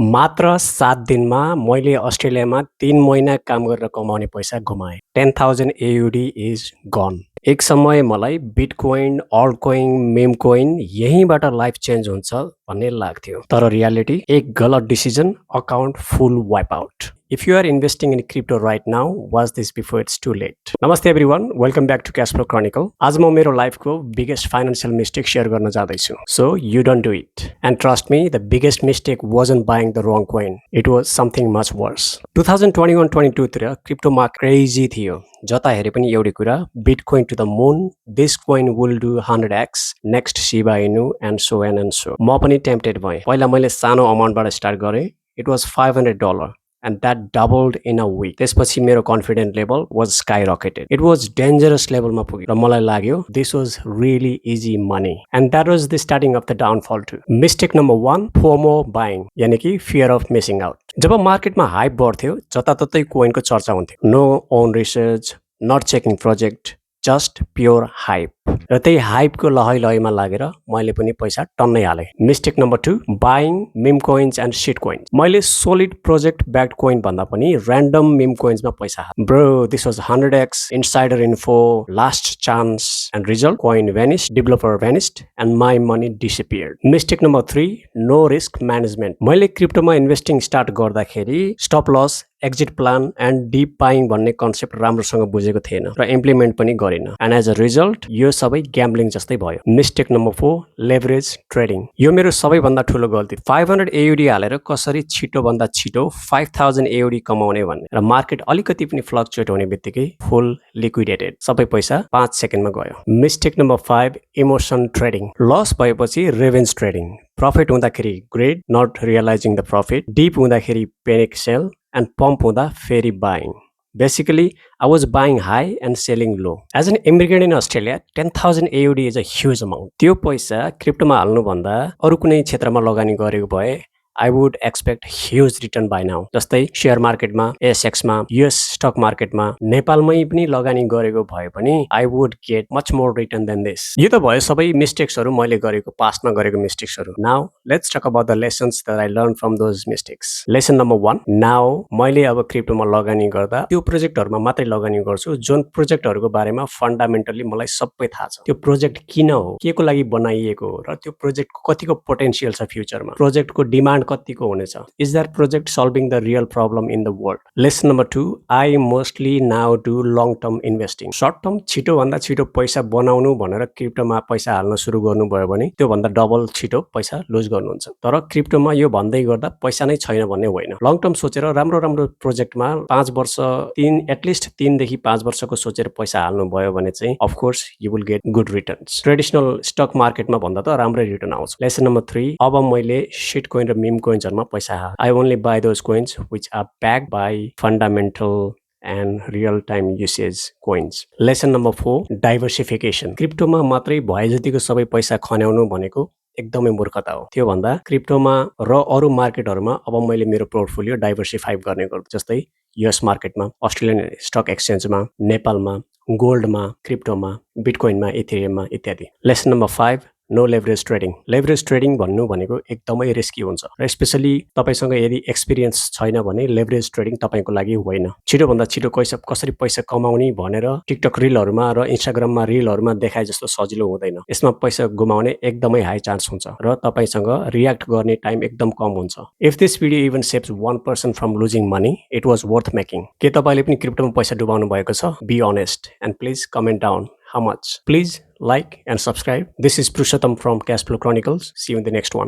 मात्र 7 दिनमा मैले अस्ट्रेलियामा 3 महिना काम गरेर कमाउने पैसा गुमाएँ। 10,000 AUD इज गन। एक समय मलाई बिटकोइन, अल्टकोइन, मेमकोइन यहीँबाट लाइफ चेन्ज हुन्छ भन्ने लाग्थ्यो। तर रियालिटी एक गलत decision account full wipe out. If you are investing in crypto right now, watch this before it's too late. नमस्ते everyone, welcome back to Cashflow Chronicle. आज म मेरो लाइफको biggest financial mistake share गर्न जाँदैछु. So you don't do it. And trust me, the biggest mistake wasn't buying the wrong coin. It was something much worse. 2021-22 तिर crypto मा crazy थियो. जता हेरे पनि एउटै कुरा, Bitcoin to the moon, this coin will do 100x, next Shiba Inu and so on and so. म पनि tempted भएँ. पहिला मैले सानो अमाउन्टबाट स्टार्ट गरेँ. It was $500. And that doubled in a week. त्यसपछि मेरो confidence level was skyrocketed. It was dangerous level मा पुग्यो र मलाई लाग्यो this was really easy money. And that was the starting of the downfall too. Mistake number 1, FOMO buying, यानी कि fear of missing out. जब मार्केटमा हाइप बढ्थ्यो, जताततै कोइनको चर्चा हुन्थ्यो. No own research, not checking project, just pure hype. र त्यही हाइपको लहैमा लागेर मैले पनि पैसा टन्नै हालेँ. Mistake number 2, buying meme coins and shit coins. मैले सोलिड प्रोजेक्ट ब्याक्ड कोइन भन्दा पनि र्यान्डम मिम कोइन्समा पैसा हालेँ. Bro, this was 100x, insider info, last chance and result, coin vanished, developer vanished and my money disappeared. Mistake number 3, no risk management. मैले क्रिप्टोमा investing start गर्दाखेरि stop loss, exit plan and dip buying भन्ने concept राम्रोसँग बुझेको थिएन र implement पनि गरिन. एन्ड एज अ रिजल्ट यो सबै ग्याम्बलिङ जस्तै भयो. Mistake number 4, leverage trading. यो मेरो सबैभन्दा ठुलो गल्ती. 500 AUD हालेर कसरी छिटोभन्दा छिटो 5000 AUD कमाउने भन्ने र मार्केट अलिकति पनि फ्लक्चुएट हुने बित्तिकै फुल लिक्विडेटेड. सबै पैसा 5 सेकेन्डमा गयो. Mistake number 5, emotion trading. Loss भएपछि रिभेन्ज ट्रेडिङ. प्रफिट हुँदाखेरि greed, not realizing the profit. Dip हुँदाखेरि पेनिक सेल and pump हुँदा फेरि buying. Basically, I was buying high and selling low. As an immigrant in Australia, 10,000 AUD is a huge amount. त्यो पैसा क्रिप्टोमा हाल्नुभन्दा अरू कुनै क्षेत्रमा लगानी गरेको भए I would expect huge return by now. जस्तै शेयर मार्केटमा, ASX मा, US स्टक मार्केटमा, नेपालमै पनि लगानी गरेको भए पनि I would get much more return than this. यो त भयो सबै मिस्टेक्सहरू मैले गरेको पास्टमा गरेको मिस्टेक्सहरू. Now let's talk about the lessons that I learned from those mistakes. Lesson number 1, now मैले अब क्रिप्टोमा लगानी गर्दा त्यो प्रोजेक्टहरुमा मात्रै लगानी गर्छु जुन प्रोजेक्टहरुको बारेमा फन्डामेन्टली मलाई सबै थाहा छ. त्यो प्रोजेक्ट किन हो, केको लागि बनाइएको हो र त्यो प्रोजेक्टको कतिको पोटेन्शियल छ फ्युचरमा, प्रोजेक्टको डिमान्ड कतिको हुनेछ. Is that project solving the real problem in the world? Lesson number 2, I mostly now do long term investing. Short term छिटो भन्दा छिटो पैसा बनाउनु भनेर क्रिप्टोमा पैसा हाल्न सुरु गर्नुभयो भने त्यो भन्दा डबल छिटो पैसा लुज गर्नुहुन्छ. तर क्रिप्टोमा यो भन्दै गर्दा पैसा नै छैन भन्ने होइन. लङ टर्म सोचेर राम्रो प्रोजेक्टमा 5 वर्ष एटलिस्ट 3 देखि 5 वर्षको सोचेर पैसा हाल्नु भयो भने चाहिँ of course you will get good returns. Traditional stock मार्केटमा भन्दा त राम्रै रिटर्न आउँछ. लेसन नम्बर 3, अब मैले शिट कोइन र मिम कोइन्सहरुमा पैसा हाल्छु. I only buy those coins which are backed by fundamental and real-time usage coins. Lesson number 4, diversification. क्रिप्टोमा मात्रै भए जतिको सबै पैसा खन्याउनु भनेको एकदमै मूर्खता हो. त्यो भन्दा क्रिप्टोमा र अरू मार्केटहरुमा अब मैले मेरो पोर्टफोलियो डाइभर्सिफाई गर्ने गर्छु. जस्तै US मार्केटमा, अस्ट्रेलियन स्टक एक्सचेन्जमा, नेपालमा, गोल्डमा, क्रिप्टोमा, बिटकोइनमा, इथेरियममा इत्यादि. Lesson number 5, no leverage trading. Leverage trading भन्नु भनेको एकदमै रिस्की हुन्छ र स्पेशली तपाईसँग यदि एक्सपिरियन्स छैन भने लेभरेज ट्रेडिङ तपाईको लागि होइन. छिटोभन्दा छिटो कसरी पैसा कमाउने भनेर टिकटक रिलहरुमा र इन्स्टाग्राममा रिलहरुमा देखाए जस्तो सजिलो हुँदैन. यसमा पैसा गुमाउने एकदमै हाई चान्स हुन्छ र तपाईसँग रियाक्ट गर्ने टाइम एकदम कम हुन्छ. If this video even saves 1% from losing money, it was worth making. के तपाईले पनि क्रिप्टोमा पैसा डुबाउनु भएको छ? Be honest and please comment down how much. Please like and subscribe. This is Purushottam from Cashflow Chronicles. See you in the next one.